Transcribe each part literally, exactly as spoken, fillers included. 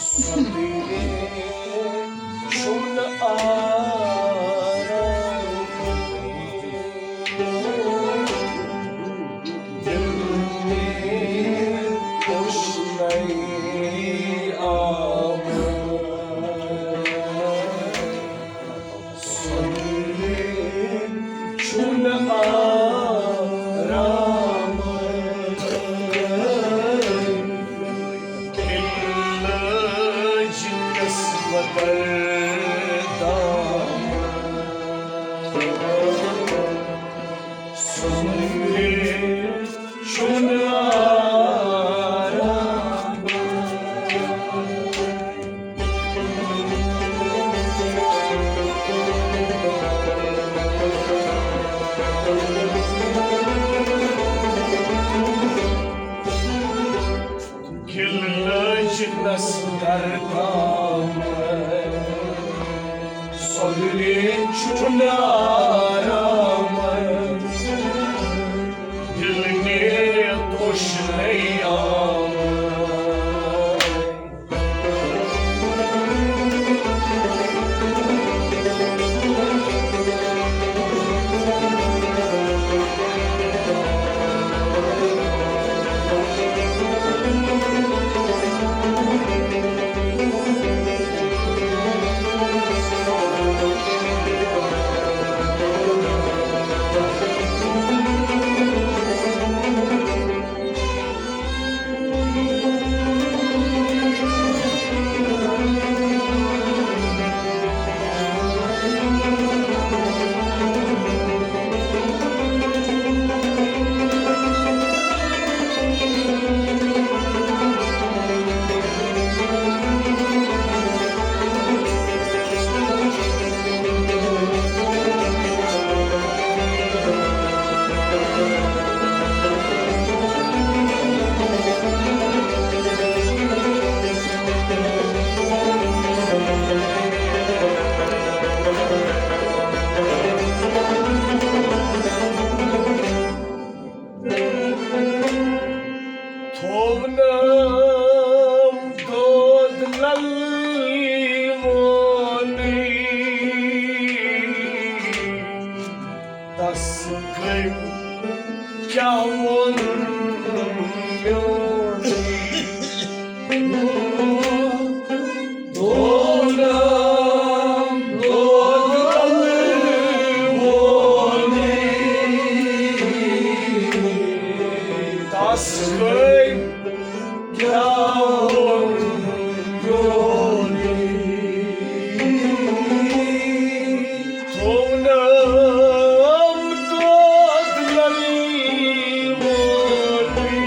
صدرِ چھُنہٕ آرام۔ دِل مےٚ اوس نَے آمُت۔ صدرِ چھُنہٕ آرام۔ لٲج نٮ۪صفہٕ دردام۔ صدرِ چھُنہٕ آرام۔ گِلہٕ لٲج نَس دردام۔ صدرِ چھُنہٕ آرام۔ دِل نیرِ کوٚش نَے آم۔ تھوونم دود لل وونُے۔ تس کٔمۍ کیٛاہ ووٚن میونُے؟ تھوونم دود لل وونُے۔ تس کٔمۍ کیٛاہ ووٚن میونُے؟ تھوونم دود لل وونُے۔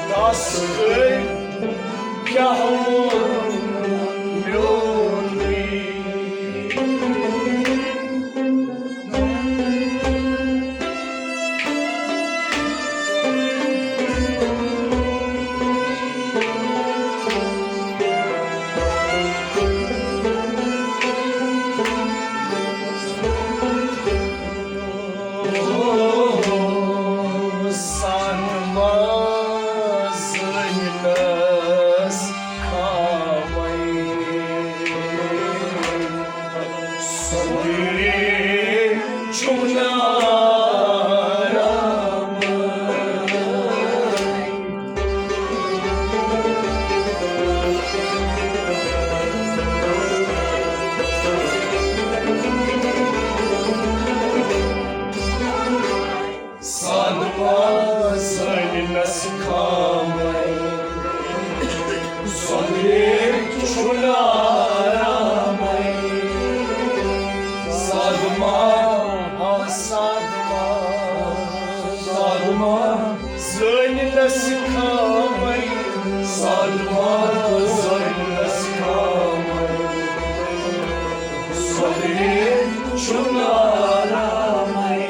تس کٔمۍ کیٛاہ ووٚن میونُے؟ سن ما زٲنِنس کھاوَے۔ صدرِ چھُنہٕ آرام۔ صدمہ زٲنِنس کھامے، صدرِ چھُنہٕ آرامے۔ صدمہ، صدمہ، صدمہ زٲنِنس کھامے، صدمہ زٲنِنس کھامے، صدرِ چھُنہٕ آرامے۔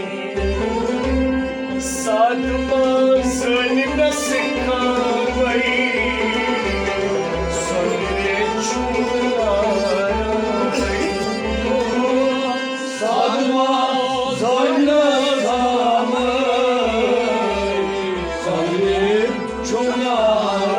صدمہ زٲنِنس کھامے، صدرِ چھُنہٕ آرامے۔ صدمہ زٲنِنس کھامے، صدرِ چھُنہٕ آرامے۔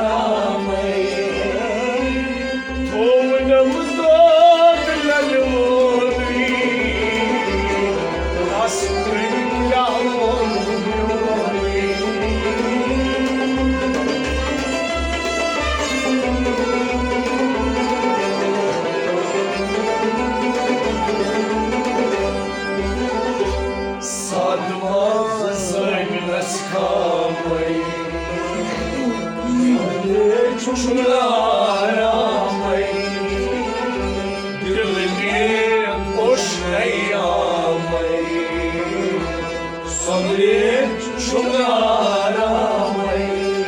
چھُنہٕ آرامٕے، دِل نیک اوس نیامٕے۔ سۄمبرِتھ چھُنہٕ آرامٕے،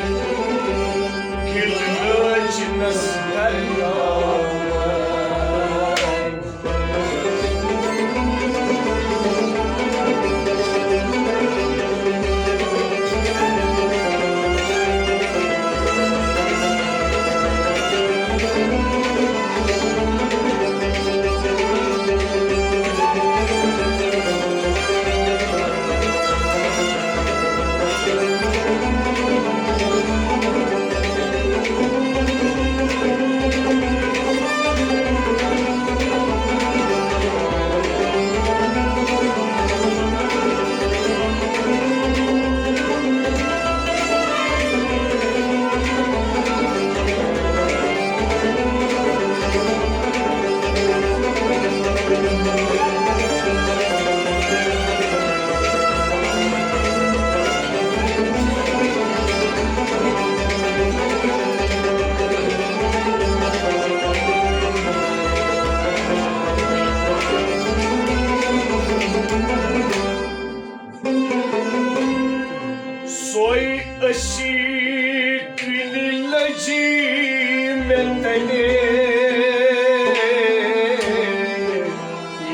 کِلہٕ لٲجنَس درد۔ سۄے أچھی کِنۍ لٔجی مےٚ تَلے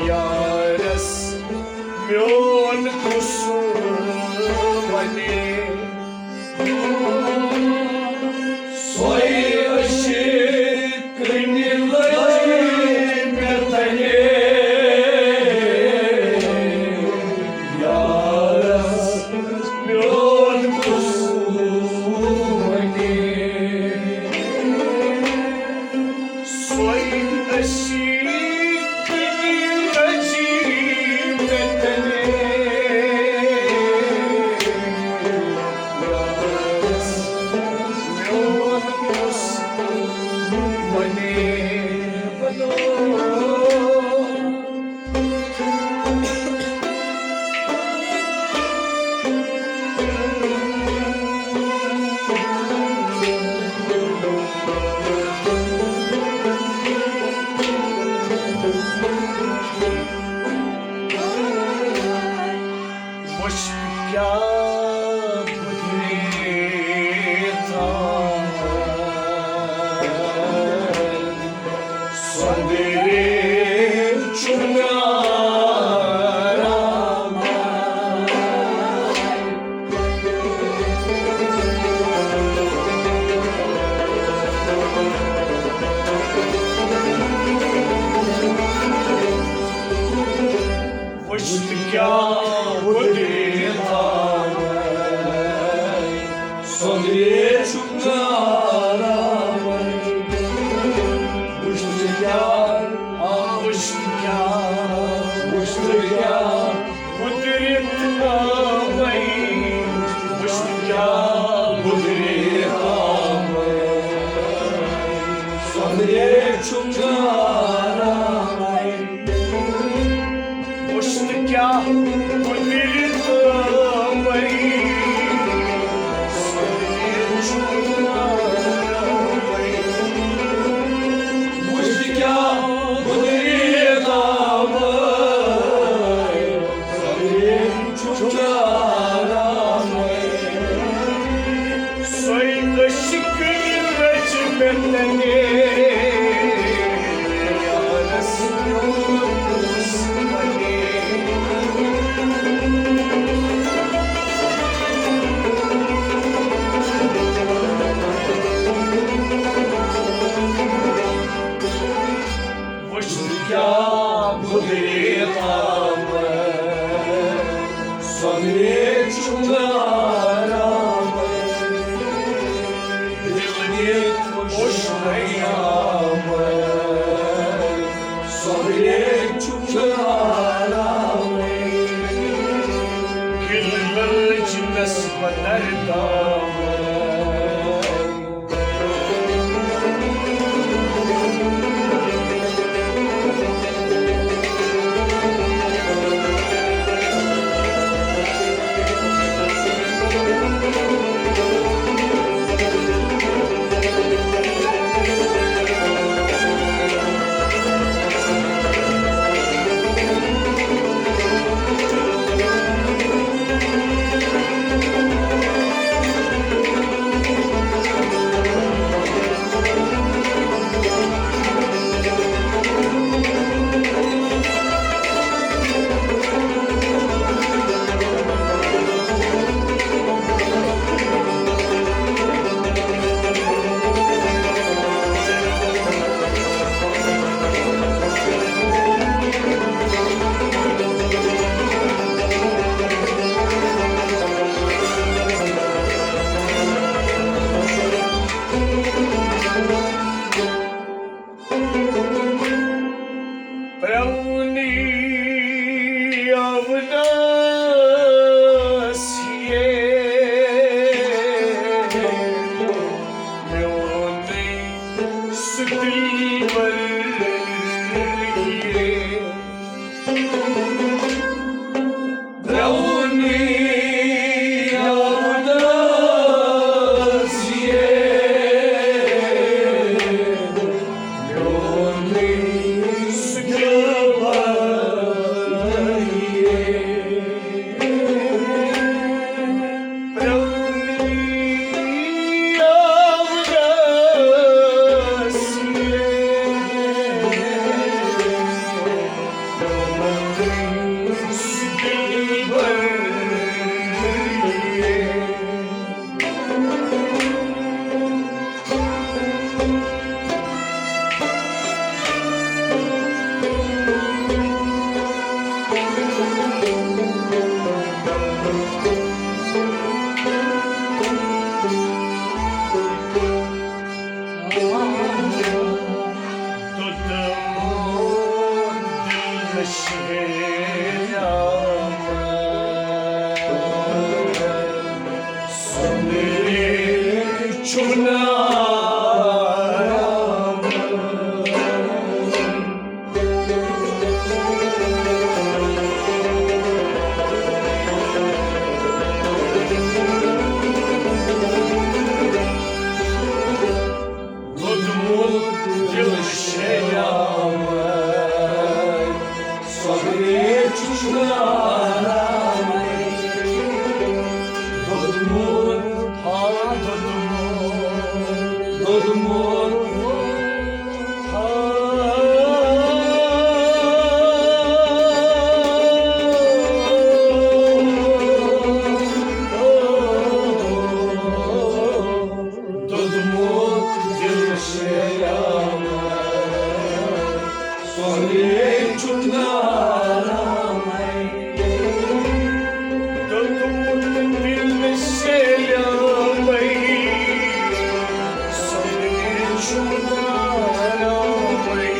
یارس میون کُس وَنے۔ سۄے أچھی کِنۍ لٔجی مےٚ تَلے یارس میون کُس وَنے۔ سۄے أچھی کِنۍ لٔجی مےٚ تَلے یارس میون کُس وَنے۔ وٕچھ کیٛاہ قدرت سۄندرِ چھُنہٕ آرام۔ وٕچھ تہٕ کیٛاہ قدرت سۄندرِ چھُنہٕ آرام۔ وٕچھ تہٕ کیٛاہ، آ، وٕچھ تہٕ کیٛاہ، وٕچھ تہٕ کیٛاہ قدرت آمٕے، وٕچھ تہٕ کیٛاہ قدرت آمٕے۔ سۄندرِ چھُنہٕ آرامٕے۔ وٕچھ تہٕ کیٛاہ قدرت آمٕے۔ وٕچھ تہٕ کیٛاہ قدرت آمٕے۔ چھُنہٕ آرامٕے۔ سۄے عشق رچ مےٚ تَلے یارس میون کُس وَنے۔ وٕچھ تہٕ کیٛاہ قدرت آمٕے۔ سۄندرِ چھُنہٕ آرامٕے۔ دِل نِتھ وٕچھ نیامٕے۔ سۄندرِ چھُنہٕ آرامٕے۔ کِلہٕ لٲجنَس بدر دامٕے۔ چھُنہٕ آرام۔ دوٚدمُت دِل شیلیامَے، صبرے چھُنہٕ آرامَے۔ دوٚدمُت، ہا، دوٚدمُت، دوٚدمُت، ہا۔ دوٚدمُت دِل شیلیامَے، سۄنٛدرے چھُنہٕ آرامَے۔ دوٚدمُت دِل شیلیامَے، سۄنٛدرے چھُنہٕ آرامَے۔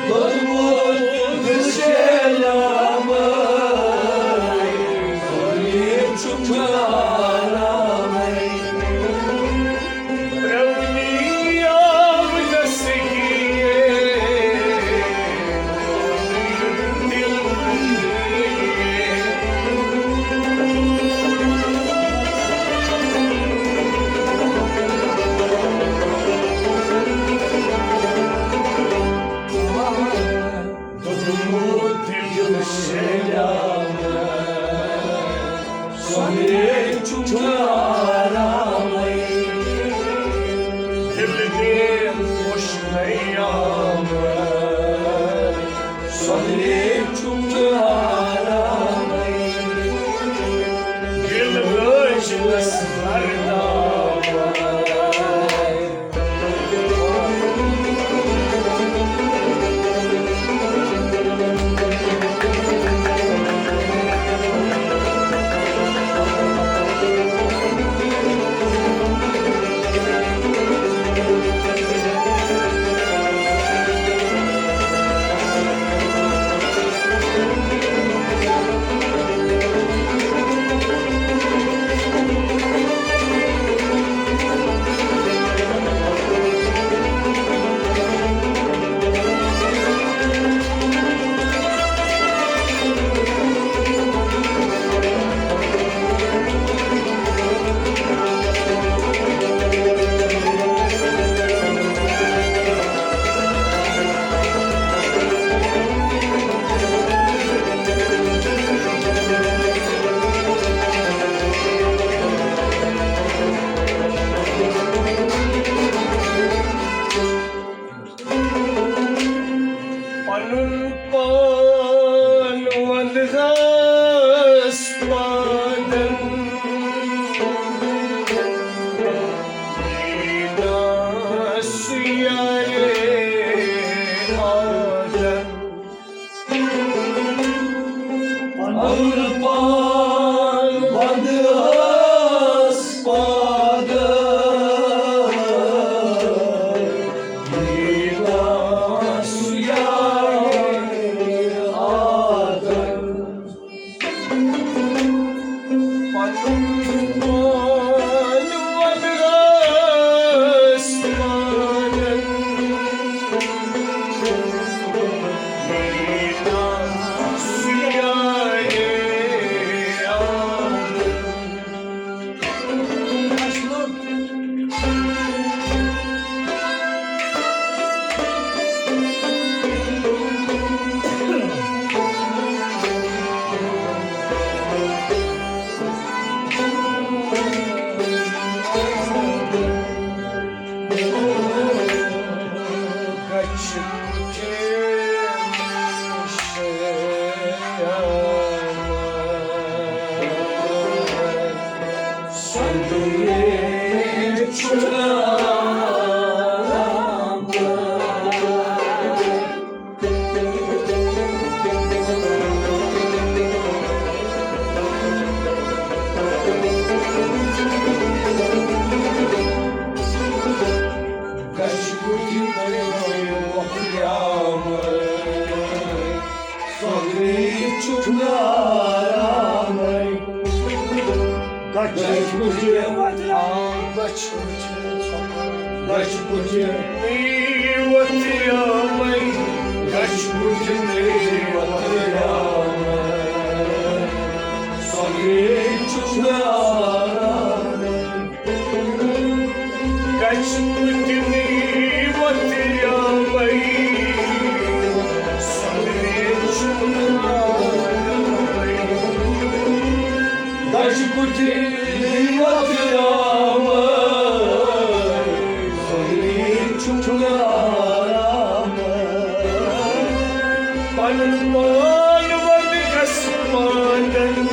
دوٚدمُت دِل شیلیامَے، سۄنٛدرے چھُنہٕ آرامَے۔ دوٚدمُت دِل شیلیامَے، سۄنٛدرے چھُنہٕ آرامَے۔ دِل دِل وُچھنَے آمَے، سۄنٛدرے چھُنہٕ آرامَے۔ دِل ٲسۍ نَس بَرنامَے۔ پنُن پان ونٛدہَس پادن، دیٖدس یارِ آدن۔ پنُن پان ونٛدہَس پادن، دیٖدس یارِ آدن۔ پنُن پان ونٛدہَس پادن، دیٖدس یارِ آدن۔ سۄنٛدرے چھُنہٕ آرامَے۔ گژھِ لَچھِ کُٹھِ، آ، لَچھِ کُٹھِ، لَچھِ کُٹھِ، نٔے وۄتھ یامَے، لَچھِ کُٹھِ، نٔے وۄتھ یامَے، سۄنٛدرِ چھُنہٕ آرام۔ لَچھِ کُٹھِ، نٔے وۄتھ یامَے، سۄنٛدرِ چھُنہٕ آرام۔ لَچھِ کُٹھِ، نٔے وۄتھ یامَے، سۄنٛدرِ چھُنہٕ آرام۔ پَنُن پان وَنہِ گژھِ مانَن،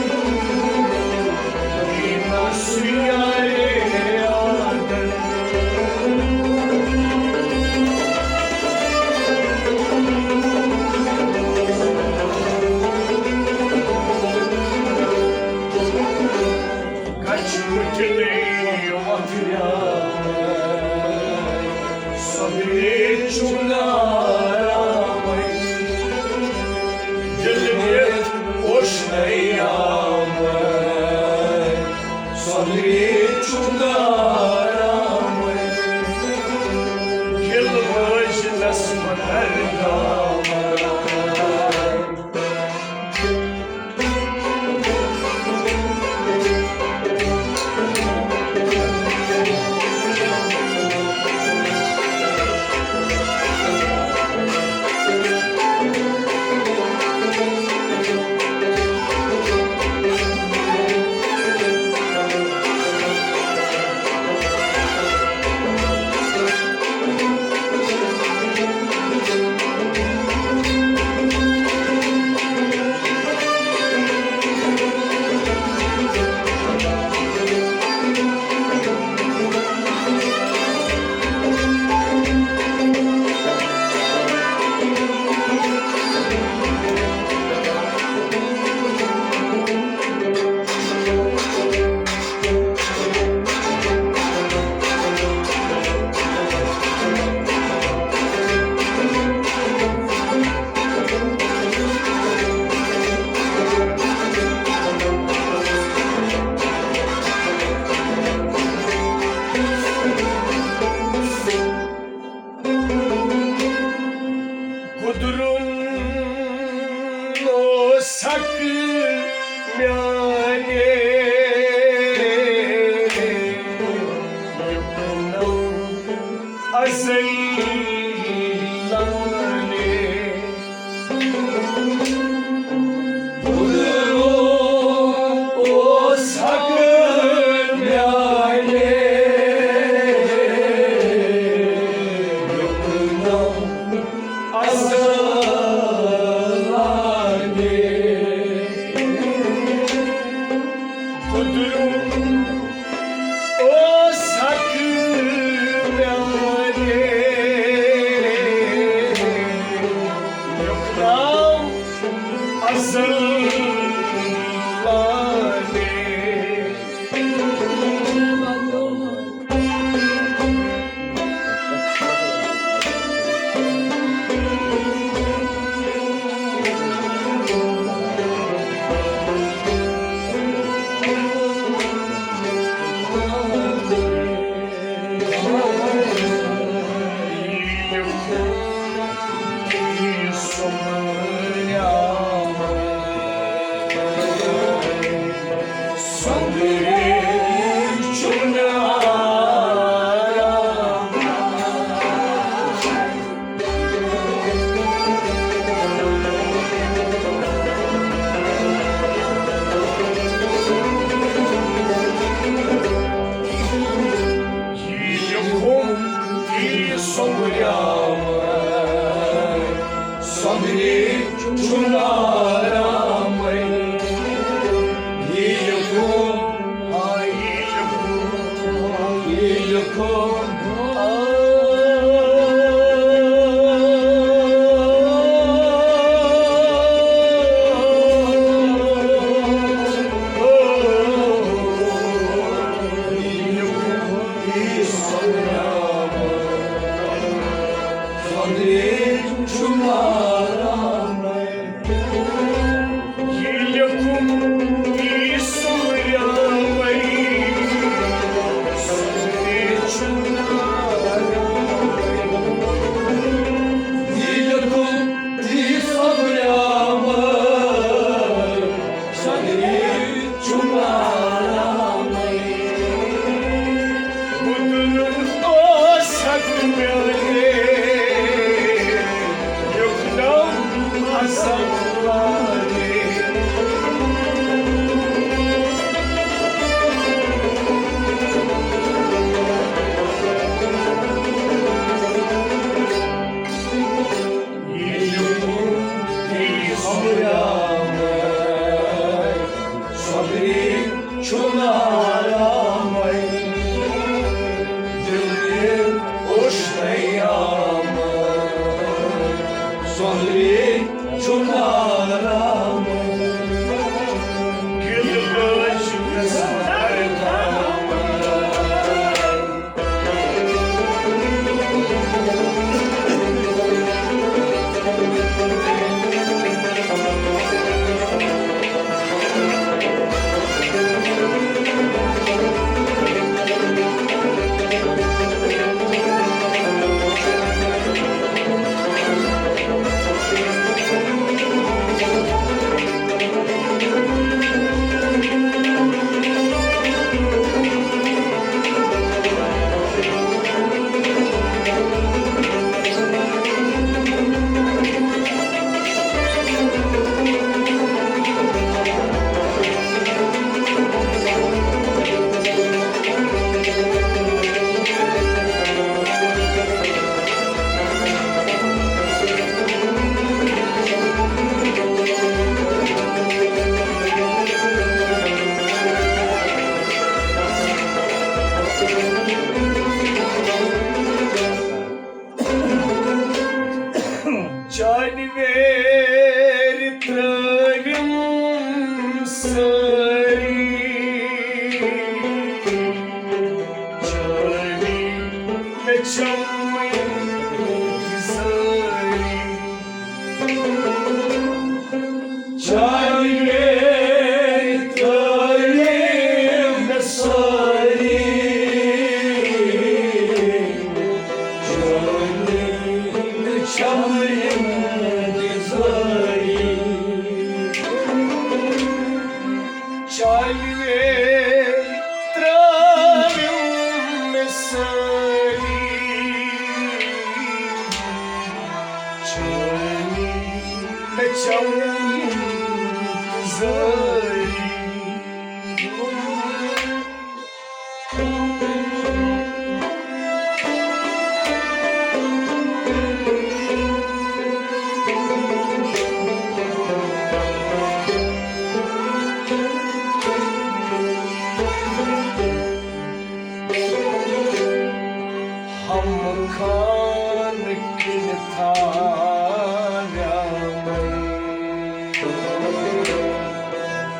یی نہٕ سُہ یارِ یادَن۔ لَچھِ کُٹھِ، نٔے وۄتھ یامَے، سۄنٛدرِ چھُنہٕ آرامَے، دِل نِتھ اوس نَے آمَے، سۄنٛدرِ چھُنہٕ آرامَے، دِل وٲجنَس مَنَر دامَے۔ گُدرُن اوس حق میانہِ، یُکنم ازل لانہِ۔ گُدرُن اوس حق میانہِ، یُکنم ازل لانہِ۔ گُدرُن اوس حق میانہِ، یُکنم ازل لانہِ۔ چمن گزاری۔ چانہِ ویرِ ترٲوِم نہٕ سٲری، چٲنۍ چمن گزاری۔ چانہِ ویرِ ترٲوِم نہٕ سٲری، چٲنۍ مےٚ چمن گزاری۔ ہم خان کِنۍ تھاویٛامے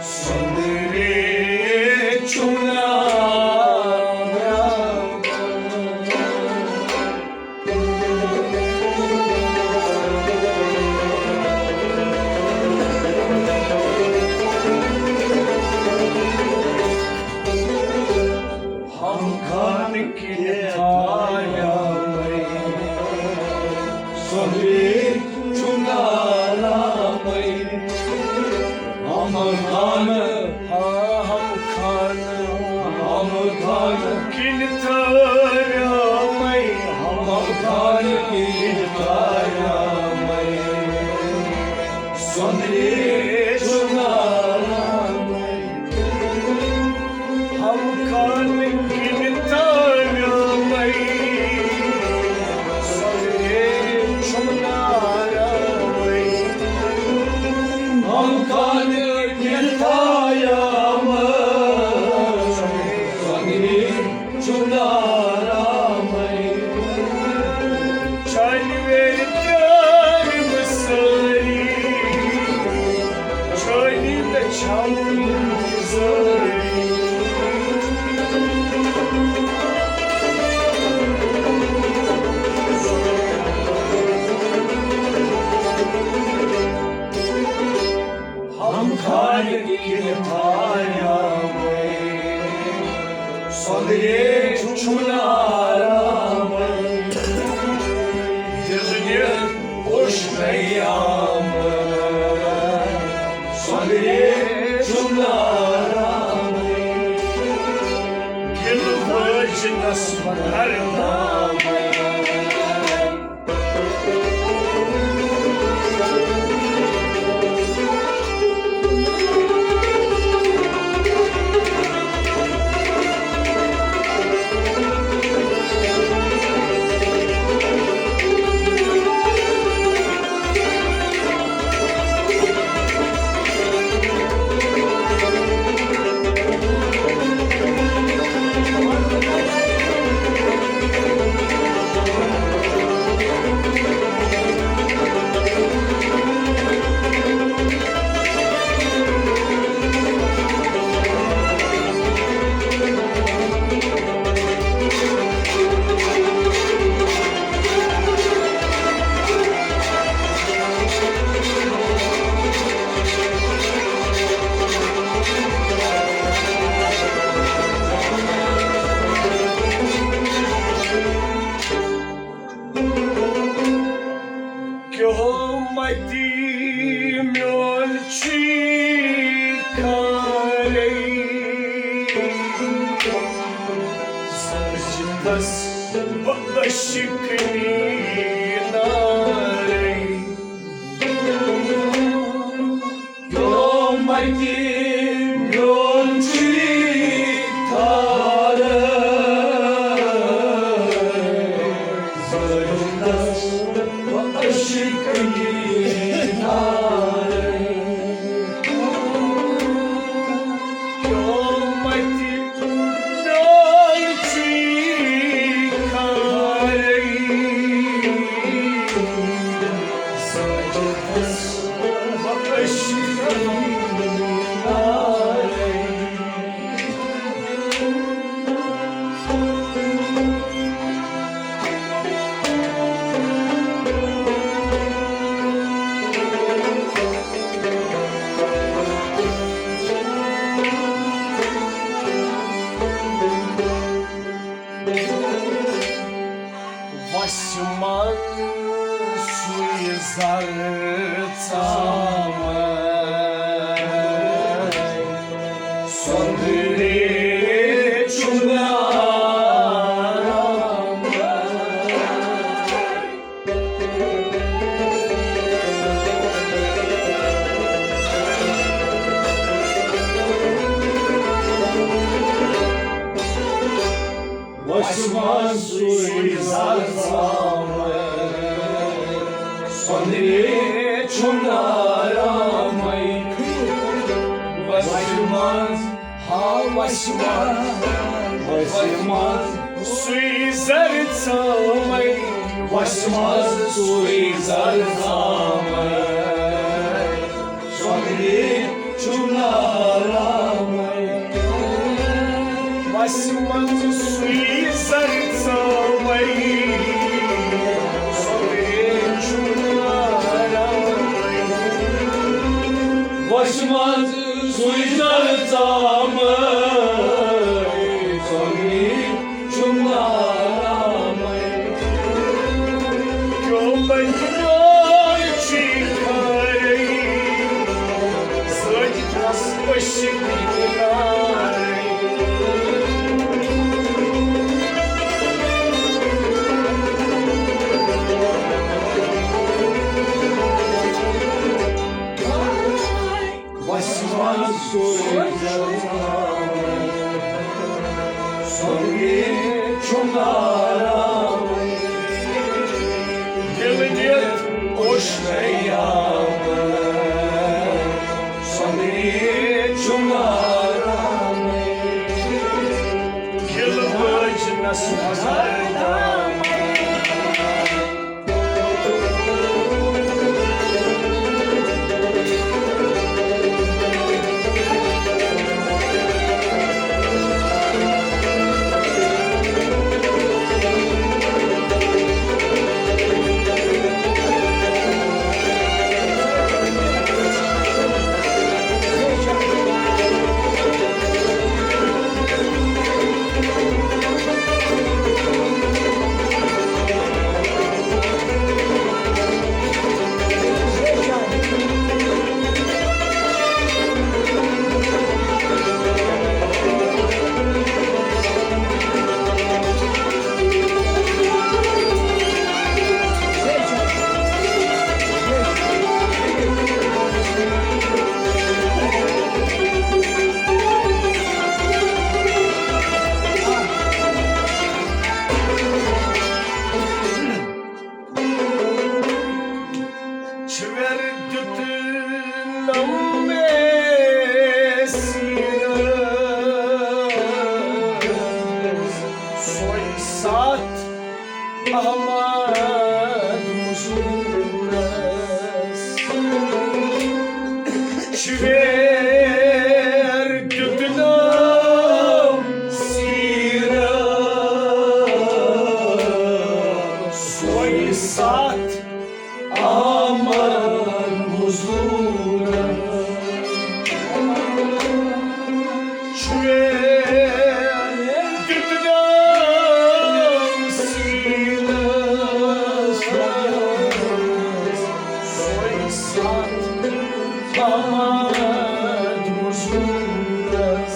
سۄندرے چُناویٛامے۔ ہم خان کِنۍ تھاویٛامے سۄندرے چُناویٛامے۔ ہم خان، ہاں، ہم خان، ہم خان کِنۍ تھاویٛامے۔ ہم خان کِنۍ تھاویٛامے سۄندرے چُناویٛامے۔ ہم خان کِنۍ تھاویٛامے سۄندرے چُناویٛامے۔ ہم خان کِنۍ تھاویٛامے سۄندرے چُناویٛامے۔ چانہِ ویرِ ترٲوِم سٲری، چٲنۍ مےٚ چمن گزاری۔ ہم خان کِنۍ تھاویٛامے سۄندرے چُناویٛامے۔ دِل نِتھ اوس مےٚ یامے سۄندرے چُناویٛامے۔ دِل وٲجنَس مہرنامے۔ کیٛاہ متی میون چھی کارے، سجدس بہ عشق نارے۔ کیٛاہ متی میون چھی کارے، سجدس بہ عشق نارے۔ کیٛاہ متی میون چھی کارے، وَسہِ منٛز سُے زَر ژامَے، سۄنٛدرِ چھُنہٕ آرامَے۔ وَسہِ منٛز، ہا وَسہِ منٛز، وَسہِ منٛز سُے زَر ژامَے، وَسہِ منٛز سُے زَر ژامَے۔ سۄنٛدرِ چھُنہٕ آرامَے۔ وَسہِ منٛز سُے زَر ژامَے۔ سۄنٛدرِ چھُنہٕ آرامَے۔ وَسہِ منٛز سُے زَر ژامَے۔ سۄنٛدرِ چھُنہٕ آرامَے۔ کیٛاہ لگہِ میٛٲنۍ چھی خٲرٕے، سۭتۍ ترٛس أسۍ نارٕے۔ وَسہِ منٛز سُے زَر ژامَے، سۄنٛدرِ چھُنہٕ آرامَے۔ دِل دِتھ اوس نَے یامَے، سۄنٛدرِ چھُنہٕ آرامَے۔ دِل وٲج نَس مَزار تامَے۔ چھُ ویر دیُت نم مےٚ سیٖرٕ، سۄے ساتھ احمد مزورس۔ چھُ ویر دیُت نم سیٖرٕ، سۄے ساتھ احمد مزورس۔ چھُ دیُت نم سیٖرٕ، سۄے ساتھ احمد مزورس۔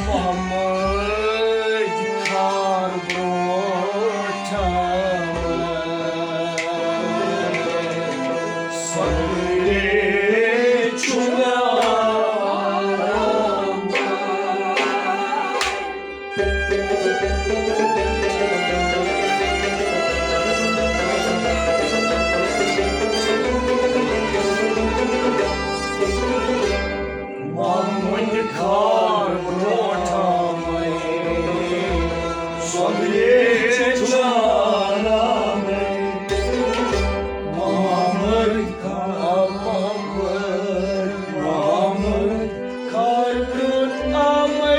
محمد خان برونٛٹھ سۄنٛدرِ چھُ محمد خان برونٛٹھ آمے، سۄنٛدرِ چھُ آرامے۔ محمد خان، محمد، محمد خان برونٛٹھ آمے۔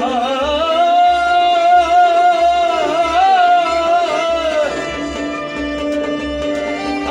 آ، آ،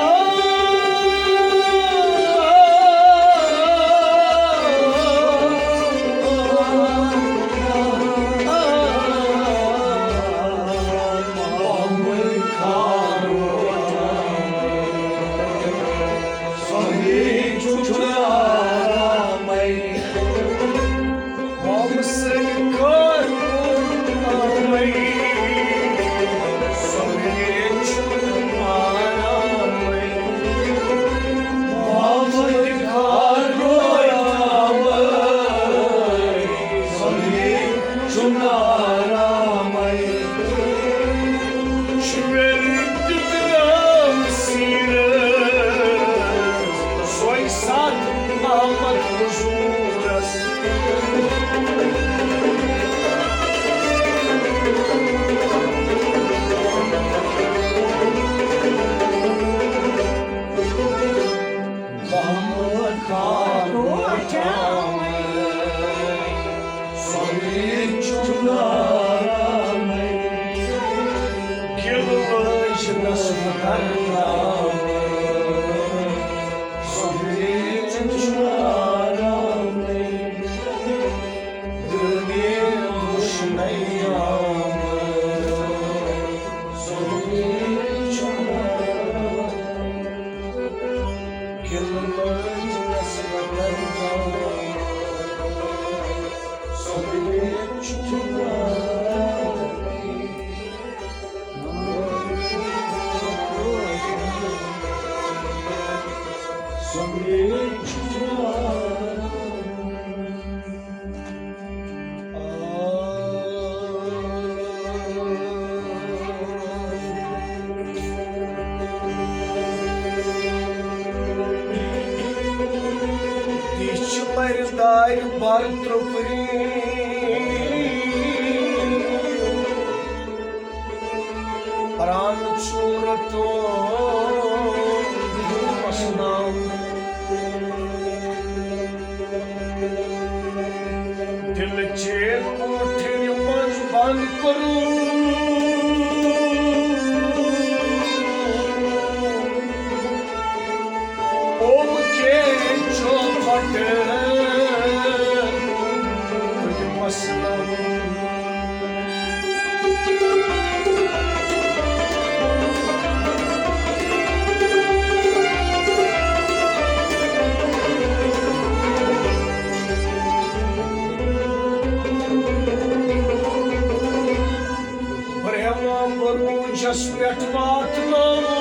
تِژھ چھِ لرِ دارِ بر ترٛوپری۔ پران ژوٗرٕ تہٕ وسناو۔ دِل چے کوٹھرِ منٛز بنٛد کوٚرُن۔ اوم کے چوپٹ تُلہِ مسلم۔ برہما بروجس پٮ۪ٹھ واتنوو۔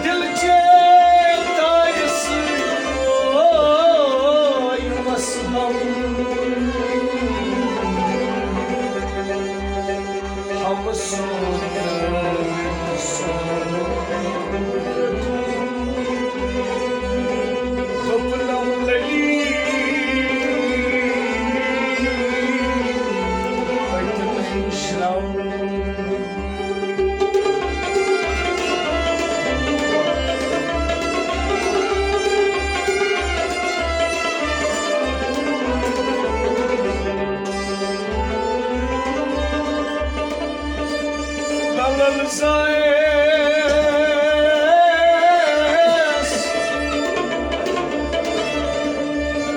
دِل چے دارِ سۭتۍ وویمس غم۔ ہم سوٗنٛچ سوٗنٛچ دوٚپنم للی، وۄنۍ شرم۔ للن زایس،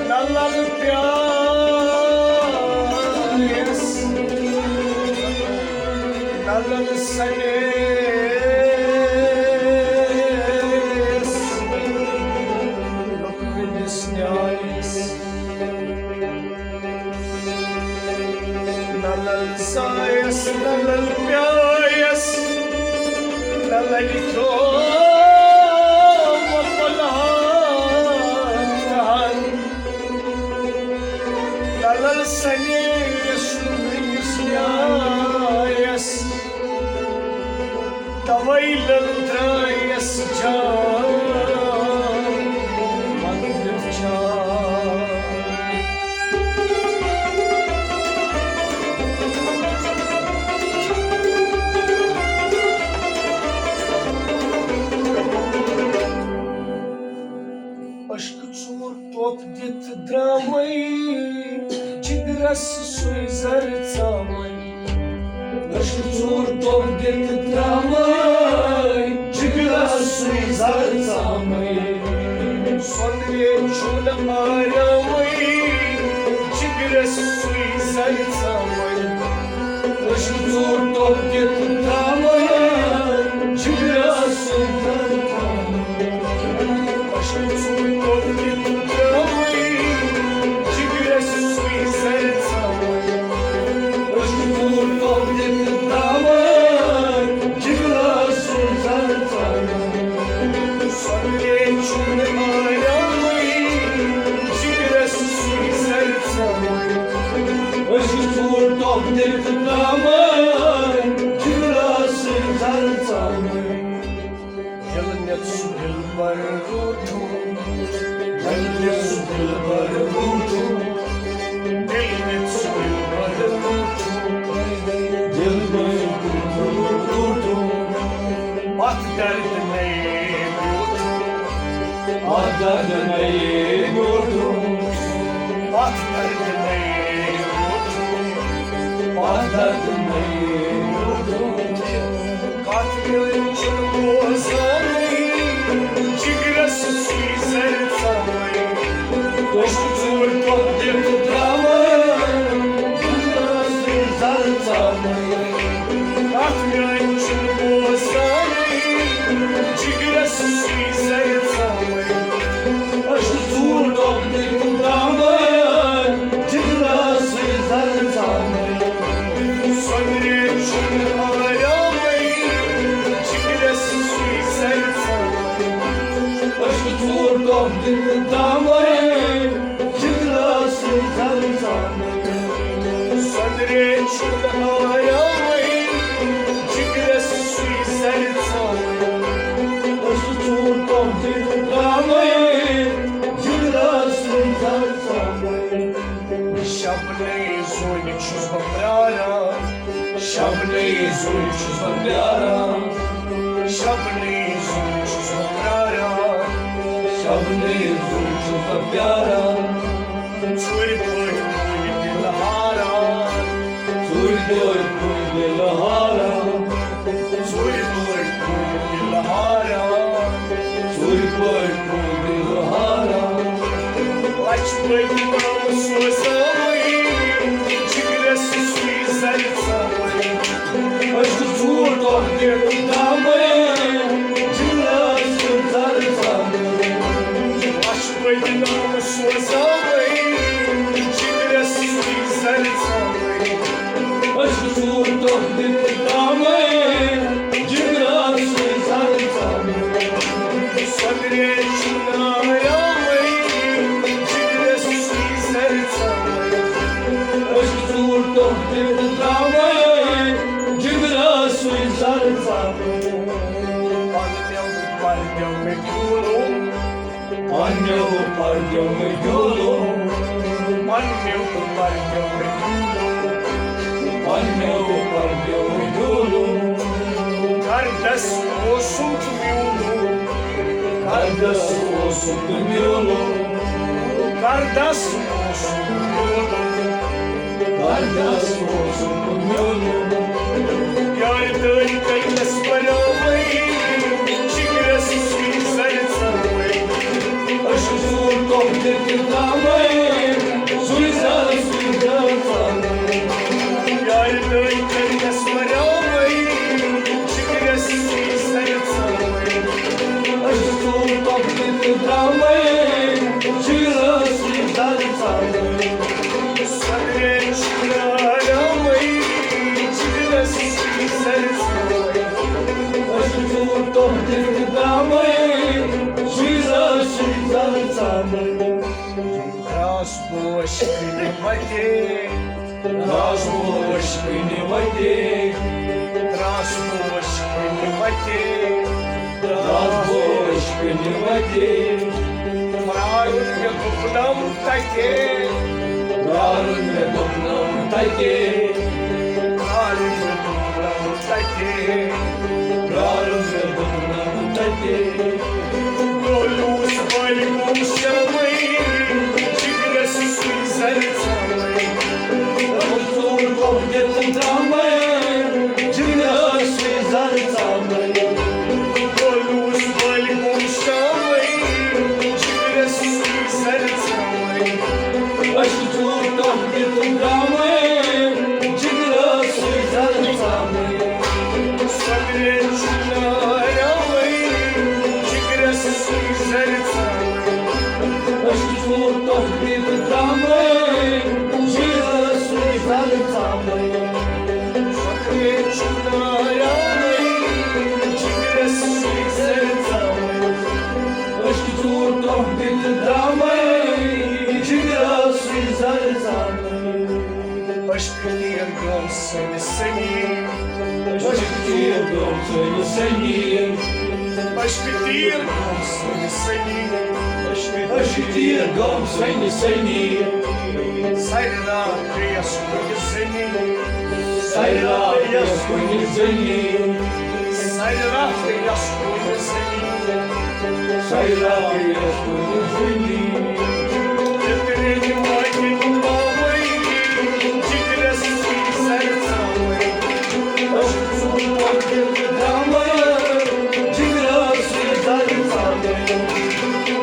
للن پیارس، للن سنیس، لوٚکمِس نیایس۔ للن سایس، للن پیایس، للن کھیو مۄکلہن۔ للن سنیس، لوٚکمِس نیایس۔ توے لل درایس جان مطلب جان۔ اشک ژور ٹوپ دِتھ درامے جگرس سُے زر ژامے۔ أچھ ژوٗر ٹوٚپ دِتھ ترٛامے، جگرس سُے زر ژامے۔ سۄنرِ چھُنہٕ آرامے، جگرس سُے زر ژامے۔ أچھ ژوٗر ٹوٚپ دِتھ ترٛامے، جگرس سُے زر ژامے۔ أسۍ ژوٗر ٹۄپھ دِتھ ترٛامے، جگرس سُے زر ژامے۔ ییٚلہِ مےٚ سُہ دِلبر روٗدُم، ییٚلہِ مےٚ سُہ دِلبر روٗدُم، ییٚلہِ مےٚ سُہ دِلبر روٗدُم، دِلبر روٗدُم، اَتھ دردِ نَے بیوٗٹھُم، اَتھ دردِ نَے بیوٗٹھُم، اَتھ دردِ نَے بیوٗٹھُم، اَتھ دردِ نَے بیوٗٹھُم۔ کتھ میٲنۍ چھُنہٕ بوزانٕے، جگرس سُے زر ژامے۔ أسۍ ژوٗر ٹۄپھ دِتھ ترٛامے، جگرس سُے زر ژامے۔ کتھ میٲنۍ چھُنہٕ بوزانٕے۔ زوٗ چھُس بہٕ پیاران، شبنہٕ زوٗ چھُس بہٕ پیاران، شبنہٕ زوٗ چھُس بہٕ پیاران۔ ژوٗرِ پٲٹھۍ کُلۍ دِل ہاران، ژوٗرِ پٲٹھۍ کُلۍ دِل ہاران، ژوٗرِ پٲٹھۍ کُلۍ دِل ہاران، ژوٗرِ پٲٹھۍ کُلۍ دِل ہاران۔ لَچھ بٔدۍ ناوٕ سوزاوٕے، جِگرَس سُے زَرِ ژاوٕے۔ أسۍ چھِ ژوٗر دۄہ دِتھ درٛامٕے، جِگرَس سُے زَرِ ژاوٕے۔ لَچھ بٔدۍ ناوٕ سوزاوٕے، جِگرَس سُے زَرِ ژاوٕے۔ أسۍ چھِ ژوٗر دۄہ دِتھ درٛامٕے، جِگرَس سُے زَرِ ژاوٕے۔ سۄدرے چھُ ناو راوٕے، جِگرَس سُے زَرِ ژاوٕے۔ أسۍ چھِ ژوٗر دۄہ دِتھ درٛامٕے، جِگرَس سُے زَرِ ژاوٕے۔ پَرنیو، پَرنیو مےٚ گیوٗلو، پَرنیو، پَرنیو مےٚ گیوٗلو، پَرنیو، پَرنیو مےٚ گیوٗلو، پَرنیو، پَرنیو مےٚ گیوٗلو۔ کردس اوسُم تہٕ میوٗلو، کردس اوسُم تہٕ میوٗلو، کردس اوسُم تہٕ میوٗلو۔ کردس اوسُم تہٕ میوٗلو۔ یارِ دٲرۍ کٔرنَس بَناوَے، جِگرَس سُے زَرِ ژاوَے۔ أسۍ چھِ ژوٗر دۄہ دِتھ درٛامٕے، سُے زَرِ، سُے زَرِ ژاوَے۔ یارِ دٲرۍ کٔرنَس بَناوَے، جِگرَس سُے زَرِ ژاوَے۔ أسۍ چھِ ژوٗر دۄہ دِتھ درٛامٕے، جِگرَس سُے زَرِ ژاوَے۔ سۄدرے چھُ ناو راوٕے، جِگرَس سُے زَرِ ژاوَے۔ أسۍ چھِ ژوٗر دۄہ دِتھ درٛامٕے، سُے زَرِ، سُے زَرِ ژاوَے۔ درٛاس پوش کٕنہِ وَتے، درٛاس پوش کٕنہِ وَتے، درٛاس پوش کٕنہِ وَتے، درٛاس پوش کٕنہِ وَتے۔ پرٛارُن مےٚ دوٚپنَم تَتے، پرٛارُن مےٚ دوٚپنَم تَتے، پرٛارُن مےٚ دوٚپنَم تَتے، پرٛارُن مےٚ دوٚپنَم تَتے۔ گولوٗس بالہِ گوٚو شرمٕے، جِگرَس سُے زَرِ ژاوَے۔ ژوٗر دۄہ دِتھ درٛامٕے، جِگرَس سُے زَرِ ژاوَے۔ گولوٗس بالہِ گوٚو شرمٕے، جِگرَس سُے زَرِ ژاوَے۔ أسۍ چھِ ژوٗر دۄہ دِتھ درٛامٕے، جِگرَس سُے زَرِ ژاوَے۔ سۄدرے چھُ ناو راوٕے، جِگرَس سُے زَرِ ژاوَے۔ أسۍ چھِ ژوٗر دۄہ دِتھ درٛامٕے، جِگرَس سُے زَرِ ژاوَے۔ سۄدرے چھُ ناو راوٕے، جِگرَس سُے زَرِ ژاوَے۔ أسۍ چھِ ژوٗر دۄہ دِتھ درٛامٕے، جِگرَس سُے زَرِ ژاوَے۔ أسۍ چھِ تیٖر گٲم سٲنِس سٔمیٖر۔ أسۍ چھِ تیٖر گٲم سٲنِس سٔمیٖر۔ أسۍ چھِ تیٖر گٲم سٲنِس سٔمیٖر۔ أسۍ چھِ تیٖر گٲم سٲنِس سٔمیٖر۔ سَرِ راتھ پیٚیَس کُنہِ زٔمیٖن۔ سَرِ راتھ پیٚیَس کُنہِ زٔمیٖن۔ سَرِ راتھ پیٚیَس کُنہِ زٔمیٖن۔ سَرِ راتھ پیٚیَس کُنہِ زٔمیٖن۔ پِترِ ماجہِ نہٕ پاوَے، جِگرَس سُے زَرِ ژاوَے۔ أسۍ چھِ ژوٗر دۄہ دِتھ درٛامٕے، جِگرَس سُے زَرِ ژاوَے۔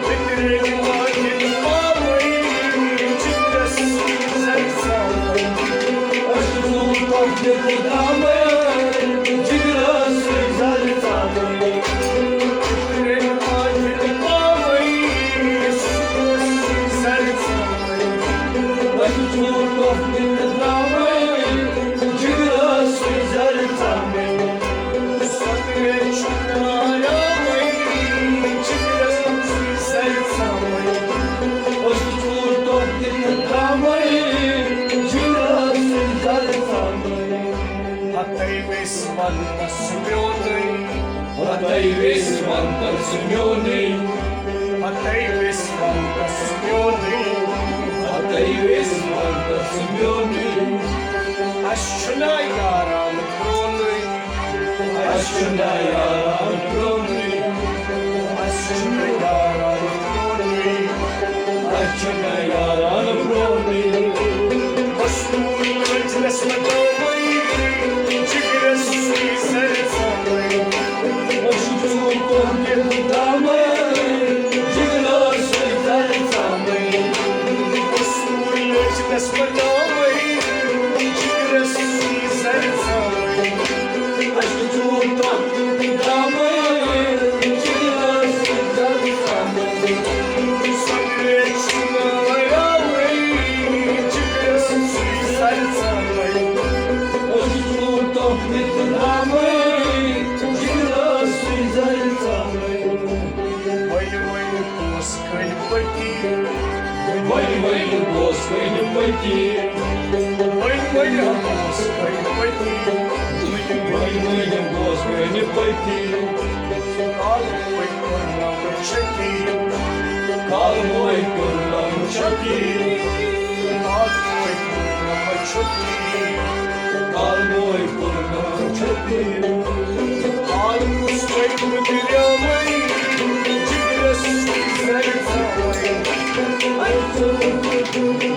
پِترِ ماجہِ نہٕ پاوَے، جِگرَس سُے زَرِ ژاوَے۔ أسۍ چھِ ژوٗر دۄہ دِتھ درٛامٕے، جِگرَس سُے زَرِ ژاوَے۔ پِترِ ماجہِ نہٕ پاوَے، جِگرَس سُے زَرِ ژاوَے۔ أسۍ چھِ ژوٗر دۄہ دِتھ درٛامٕے، جِگرَس سُے زَرِ ژاوَے۔ سۄدرے چھُ ناو راوٕے، جِگرَس سُے زَرِ ژاوَے۔ أسۍ چھِ ژوٗر دۄہ دِتھ درٛامٕے، جِگرَس سُے زَرِ ژاوَے۔ ہَتَے ویٚسہِ وَنتَس میونُے۔ ہَتَے ویٚسہِ وَنتَس میونُے۔ ہَتَے ویٚسہِ وَنتَس میونُے۔ ہَتَے ویٚسہِ وَنتَس میونُے۔ اَسہِ چھُنا یاران پرٛونُے۔ اَسہِ چھُنہٕ یاران پرٛونُے، اَسہِ چھُنہٕ یاران پرٛونُے، اَسہِ چھُنہٕ یاران پرٛونُے۔ مستوٗر لٲجلس مٹاوٕے، جگرس سُے سرژاوٕے۔ أسۍ چھِ چون تۄہہِ تامٕے، جگرس سُے سرژاوٕے۔ مستوٗر لٲجلس مٹاوٕے، جگرس سُے سرژاوٕے۔ وۄنۍ وۄنۍ بوز کٔنۍ پٔتی۔ وۄنۍ وۄنۍ بوز کٔنۍ پٔتی۔ وۄنۍ وۄنۍ بوز کٔنۍ پٔتی۔ وۄنۍ وۄنۍ بوز کٔنۍ پٔتی۔ کالہٕ وۄنۍ کوٚرنم چھٔتی۔ کالہٕ وۄنۍ کوٚرنم چھٔتی۔ کالہٕ وۄنۍ کوٚرنم چھٔتی۔ کالہٕ وۄنۍ کوٚرنم چھٔتی۔ کالہٕ کُس وۄنۍ مُدریومٕے جگرس سۭتۍ زرِ ژاوٕے۔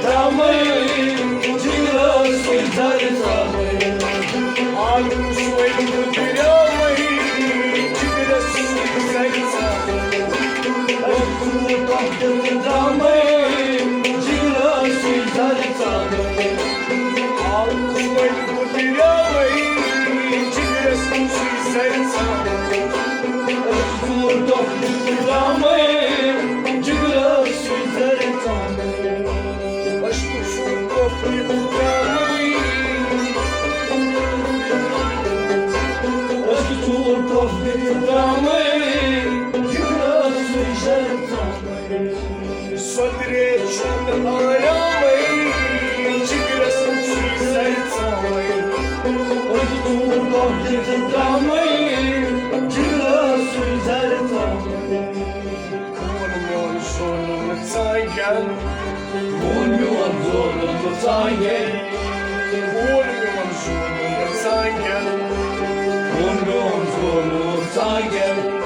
تامٕے جگرس سۭتۍ زرِ ژاوٕے۔ آلوٗ سوے مُدریومٕے جگرس سۭتۍ زرِ ژاوٕے۔ أسۍ چھِ تۄہہِ تہِ تامٕے جگرس سۭتۍ زرِ ژاوٕے۔ آلوٗ سوے مُدریومٕے جگرس سۭتۍ زرِ ژاوٕے۔ أسۍ چھِ تۄہہِ تہِ تامٕے جگرس سۭتۍ زرِ ژاوٕے۔ أسۍ چھِ ژوٗر ٹۄپھ دِتھ درٛامٕتۍ۔ أسۍ چھِ ژوٗر ٹۄپھ دِتھ درٛامٕتۍ۔ جگرس سۭتۍ زرِ ژاوٕے۔ سۄدرے چھُنہٕ آرامٕے۔ جگرس سۭتۍ زرِ ژاوٕے۔ أسۍ چھِ ژوٗر ٹۄپھ دِتھ درٛامٕتۍ۔ جگرس سۭتۍ زرِ ژاوٕے۔ خوٗن میون زولُن ژانٛگٮ۪ن۔ خوٗن میون زولُن ژانٛگٮ۪ن۔ خوٗن میون زولُن ژانٛگٮ۪ن۔ خوٗن میون زولُن ژانٛگٮ۪ن۔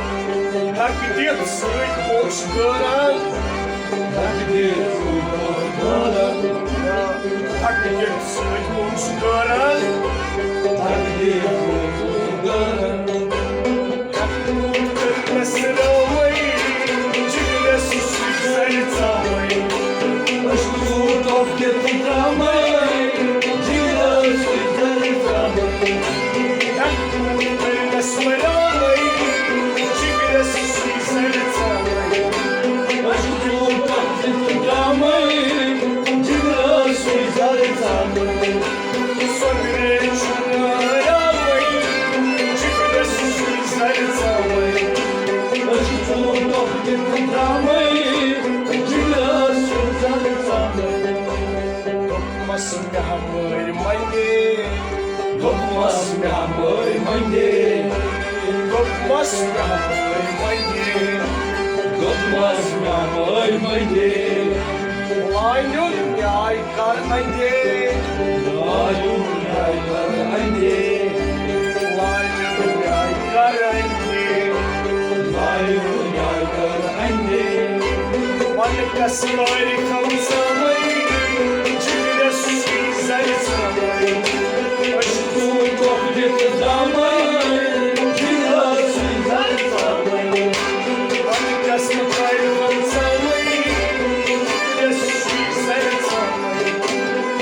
دَکہٕ دِتھ سۭتۍ اوس گٲران۔ دَکہٕ دِتھ سۭتۍ اوس گٲران۔ دَکہٕ دِتھ سۭتۍ اوس گٲران۔ دَکہٕ دِتھ سۭتۍ اوس گٲران۔ دوٚپمَس مےٚ ہمٲرۍ منٛدے۔ دوٚپمَس مےٚ ہمٲرۍ منٛدے۔ دوٚپمَس مےٚ ہمٲرۍ منٛدے۔ دوٚپمَس مےٚ ہمٲرۍ منٛدے۔ لانیُن نیاے کر اندے۔ لانیُن نیاے کر اندے۔ لانیُن نیاے کر اندے۔ لانیُن نیاے کر اندے۔ ونہٕ کس کارِ کم سمے، جگرس سۭتۍ زرِ سمے۔ أسۍ چھِ ژوٗر ٹۄپھ دِتھ درٛامٕتۍ، جگرس سۭتۍ زرِ سمے۔ ونہٕ کس کارِ کم سمے، جگرس سۭتۍ زرِ سمے۔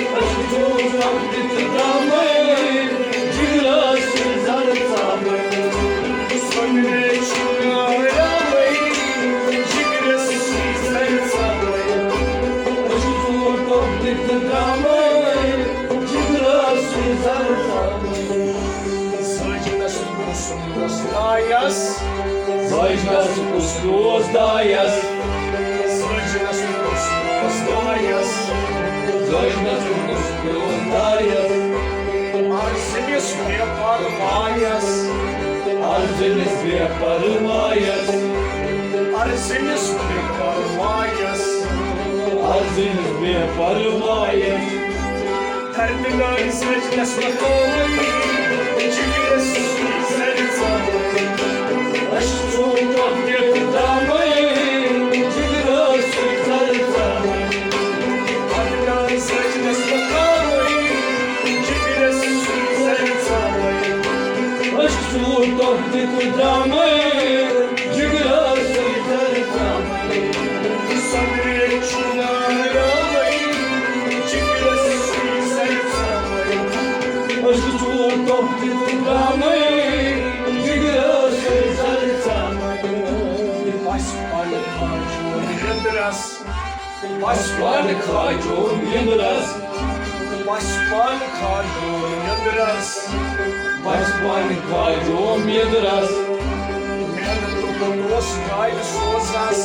أسۍ چھِ ژوٗر ٹۄپھ دِتھ درٛامٕتۍ، جگرس سۭتۍ زرِ سمے۔ سۄنرے چھُ آرامٕے، جگرس سۭتۍ زرِ سمے۔ أسۍ چھِ ژوٗر ٹۄپھ دِتھ درٛامٕتۍ، جگرس سۭتۍ زرِ سمے۔ سجنس کُس اوس دایس؟ سجنس کُس اوس دایس؟ سجنس کُس اوس دایس؟ سجنس کُس اوس دایس؟ ارزنس بے پروایس۔ ارزنس بے پروایس۔ ارزنس بے پروایس۔ ارزنس بے پروایس۔ دردناک سجنس مقامٕے، جگرس سۭتۍ زرِ تہٕ درٛامٕے، جِگرَس سۭتۍ زَرٕ ژامٕے۔ سۄنٛدرِ چھُنہٕ راوٕے، جِگرَس سۭتۍ زَرٕ ژامٕے۔ أسۍ چھِ ژوٗر ٹۄپھ دِتھ درٛامٕے، جِگرَس سۭتۍ زَرٕ ژامٕے۔ پَسہِ پَنہٕ کھاجو نیٚنٛدرَس۔ پَسہِ پَنہٕ کھاجو نیٚنٛدرَس۔ پَسہِ پَنہٕ کھاجو نیٚنٛدرَس۔ پَسہِ پَنہٕ کھاجو نیٚنٛدرَس۔ محنتُک اوس گاڑِ سوزَس۔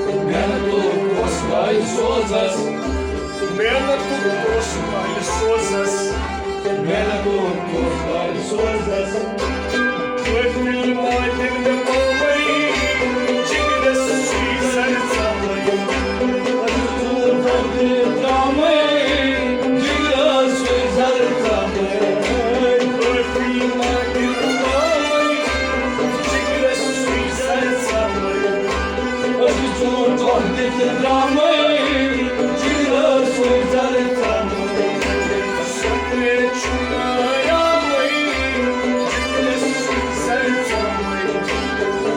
محنتُک اوس گاڑِ سوزَس۔ محنتُک اوس گاڑِ سوزَس۔ محنتُک اوس گاڑِ سوزَس۔ قٲفِل ماٹِن مےٚ پاوَے، جِگرَس سۭتۍ زَرٕ ژامَے۔ ژوٗر ٹۄپھ دِتھ درٛامٕے، جِگرَس سۭتۍ زَرٕ ژامَے۔ قٲفِل ماٹِن مےٚ پاوَے، جِگرَس سۭتۍ زَرٕ ژامَے۔ أسۍ چھِ ژوٗر ٹۄپھ دِتھ درٛامٕے، جِگرَس سۭتۍ زَرٕ ژامَے۔ سۄنٛدرِ چھُنہٕ راوٕے، جِگرَس سۭتۍ زَرٕ ژامَے۔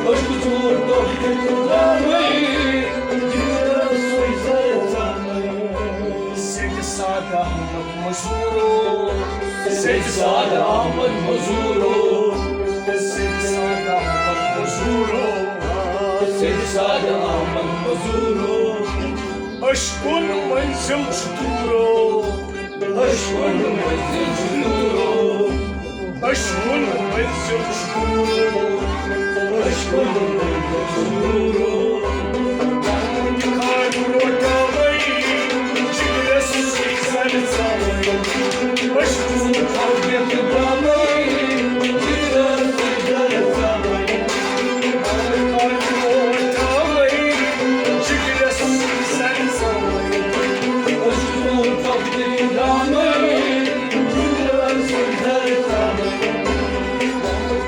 أسۍ چھِ ژوٗر ٹۄپھ دِتھ درٛامٕے، جِگرَس سۭتۍ زَرٕ ژامَے۔ سیدِ سادٕ احمد مزوٗرو، سیدِ سادٕ احمد مزوٗرو، سیدِ سادٕ احمد مزوٗرو، سیدِ سادٕ احمد مزوٗرو۔ عشقُن منزل چھُ دوٗرو، عشقُن منزل چھُ دوٗرو۔ عشقُن منزل چھُ دوٗرو، عشقُن منزل چھُ دوٗرو۔ خاک روٹاوَے، جِگرَس سۭتۍ زَرٕ ژامَے۔ عشقُن خاک یَتھ ترٛامَے، جِگرَس سۭتۍ زَرٕ ژامَے۔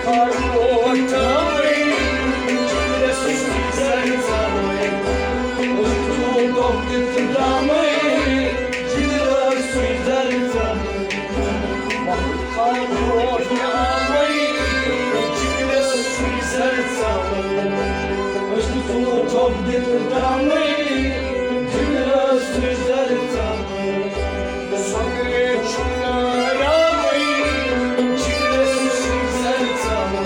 خاک روٹاوَے، جِگرَس سۭتۍ زَرٕ ژامَے۔ عشقُن خاک یَتھ ترٛامَے، جِگرَس سۭتۍ زَرٕ ژامَے۔ سۄنٛدرِ چھُنہٕ راوٕے، جِگرَس سۭتۍ زَرٕ ژامَے۔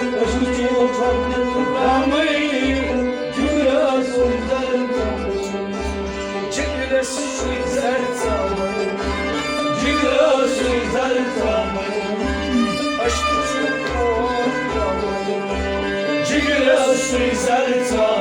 أسۍ چھِ ژوٗر ٹۄپھ دِتھ درٛامٕے، جِگرَس سۭتۍ زَرٕ ژامَے۔ جِگرَس سۭتۍ زَرٕ ژامَے۔ جِگرَس سۭتۍ زَرٕ ژامَے۔ أسۍ چھِ ژوٗر ٹۄپھ درٛامٕے، جِگرَس سۭتۍ زَرٕ ژامَے۔